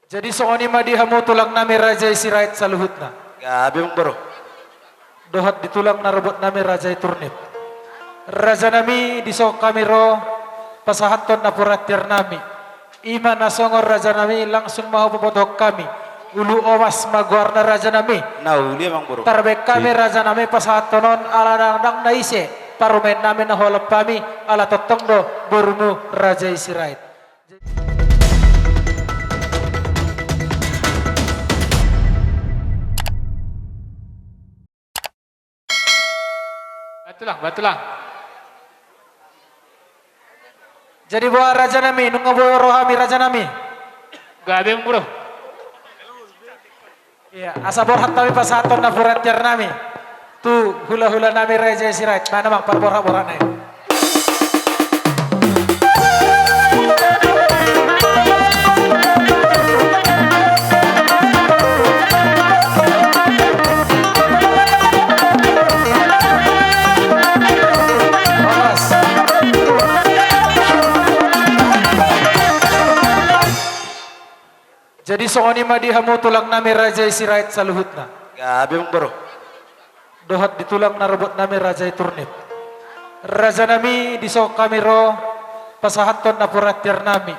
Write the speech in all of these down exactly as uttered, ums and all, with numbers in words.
Jadi songon i ma di hamu tulang nami Raja i Sirait saluhutna. Gabe, Amang Boru. Dohot di tulang na robot nami Raja i Turnip. Raja nami, dison hami ro pasahathon napuran tiar nami. I ma na songon, Raja nami, langsung ma hupabotohon hami. Ulu Omas ma goarna, Raja nami. Na uli, Amang Boru. Tarbaen hami, Raja nami, pasahathon on ala ndang na ise parumaen nami na huolop hami, ala tongtong do borumu Raja i Sirait. Batulang, batulang. Jadi boha, Raja nami, nunga boi rohami, Raja nami? Gabe, Amang Boru. Ia, asa borhat hami pasahathon napuran tiar nami tu hulahula nami Raja i Sirait. Mana, Amang, parborhatborhat na i? Jadi songon i ma di hamu tulang nami Raja i Sirait saluhutna. Gabe, Amang Boru. Dohot di tulang na robot nami Raja i Turnip. Raja nami, dison hami ro pasahathon napuran tiar nami.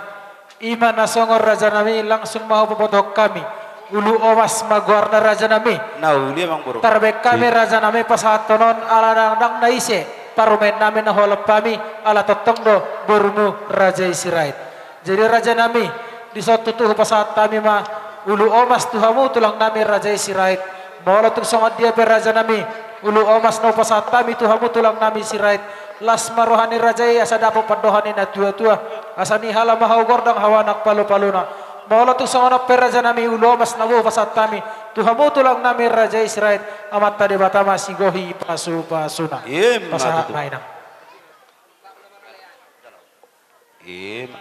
I ma na songon, Raja nami, langsung ma hupabotohon hami. Ulu Omas ma goarna, Raja nami. Na uli, Amang Boru. Tarbaen hami, Raja nami, pasahathon on ala ndang na ise parumaen nami na huolop hami, ala tongtong do borumu Raja i Sirait. Jadi, Raja nami, dison tutu hupasahat hami ma Ulu Omas tu hamu tulang nami Raja i Sirait. Molo tung songon dia pe, Raja nami, Ulu Omas na hupasahat hami tu hamu tulang nami Sirait, las ma roha ni raja i asa dapot pandohan ni natuatua, asa nihala ma hau gordang, hau anak palupaluna. Molo tung songon on pe, Raja nami, Ulu Omas na boi hupasahat hami tu hamu tulang nami Raja i Sirait, Amanta Debata ma sigohi pasupasuna. Ima tutu. Pasahat ma, Inang. Ima.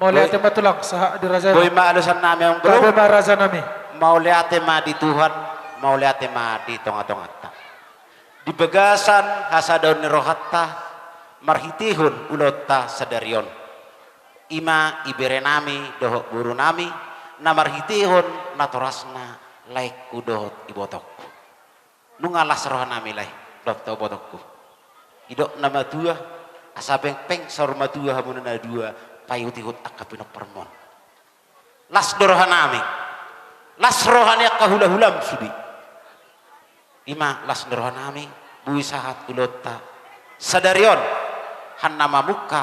Mauliate ma, tulang, sahat di raja i. Boi ma alosan nami, Amang Boru. Gabe ma, Raja nami. Mauliate ma di Tuhan, mauliate ma di tongatonganta. Di bagasan hasadaon ni rohanta, marhitehon ulaonta sadari on, i ma ibere nami dohot boru nami, na marhitehon natorasna laengku dohot ibotongku. Nunga las roha nami, lae dohot ibotongku. Didok na matua, asa pengpeng saur matua hamuna na dua, paihutihut angka pinomparmon. Las do roha nami. Las roha ni angka hulahulam sude. I ma las ni roha nami, boi sahat ulaonta sadari on, han na mamungka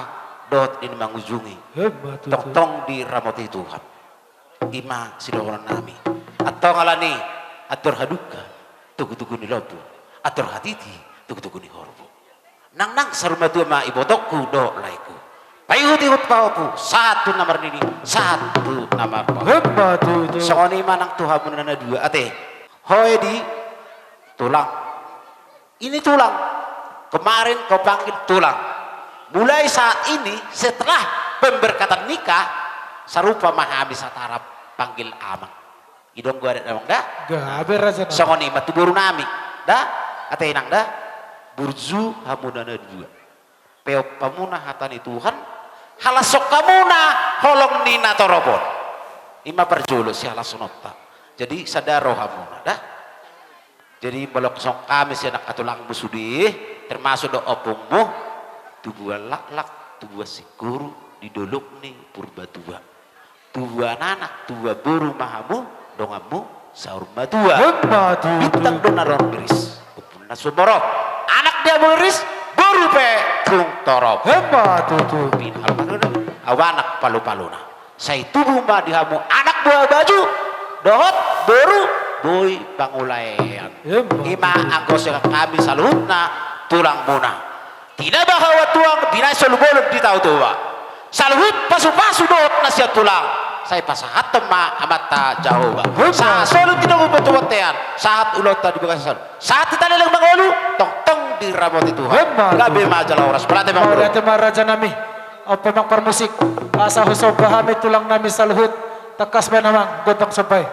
dohot di na mangujungi. Ima tutu. Tongtong diramoti Tuhan. I ma sidohonon nami. Antong alani, andor hadungka tugutugu ni lombu, andor hatiti tugutugu ni horbo. Nangnang saur matua ma ibotongku dohot laengku. Paihutihut pahompu, sahat tu na marnini, sahat tu na marpahu. Ima tutu. Songon i ma nang tu hamuna na dua, ate. Ho, Edi, tulang. Ini tulang. Kemarin kau panggil tulang. Mulai saat ini, setelah pemberkatan nikah, sarupa ma hami satara panggil amang. I do anggo adat, Amang, da? Gabe, Raja nami. Songon i ma tu boru nami, da? Ate, Inang, da? Burju hamuna na dua. Peop hamuna hata ni Tuhan, halashon hamuna holong ni natorop on. I ma parjolo sihalashononta. Jadi sada rohamuna, da? Jadi molo songon hami sian angka tulangmu sude, termasuk do ompungmu, tubuan laklak, tubuan singkoru di dolok ni Purbatua. Tubuan anak, tubuan boru ma hamu, donganmu saur matua. Ima tutu. Bintang do na ro riris, ombun na sumorop. Anak di hamu riris, boru pe tung torop. Ima tutu. Pinahal ma do, au anak palupaluna. Sai tubu ma di hamu anak buah baju dohot boru boi pangulaean. Ima tutu. I ma anggo sian hami saluhutna tulangmuna. Tinaba hau antuang, binahen solu bolon di Tao Toba. Saluhut pasupasu dohot na sian tulang, sai pasahathon ma Amanta Jahowa. Ima tutu. Sahat solu tinogu tu bontean, sahat ulaonta di bagasan, sahat hita leleng mangolu, tongtong diramoti Tuhan. Ima tutu. Gabe ma jala horas. Mauliate ma, Amang. Mauliate ma, Raja nami. Ompu, Amang parmusik, asa husomba hami tulang nami saluhut. Tangkas baen, Amang, gondang somba i.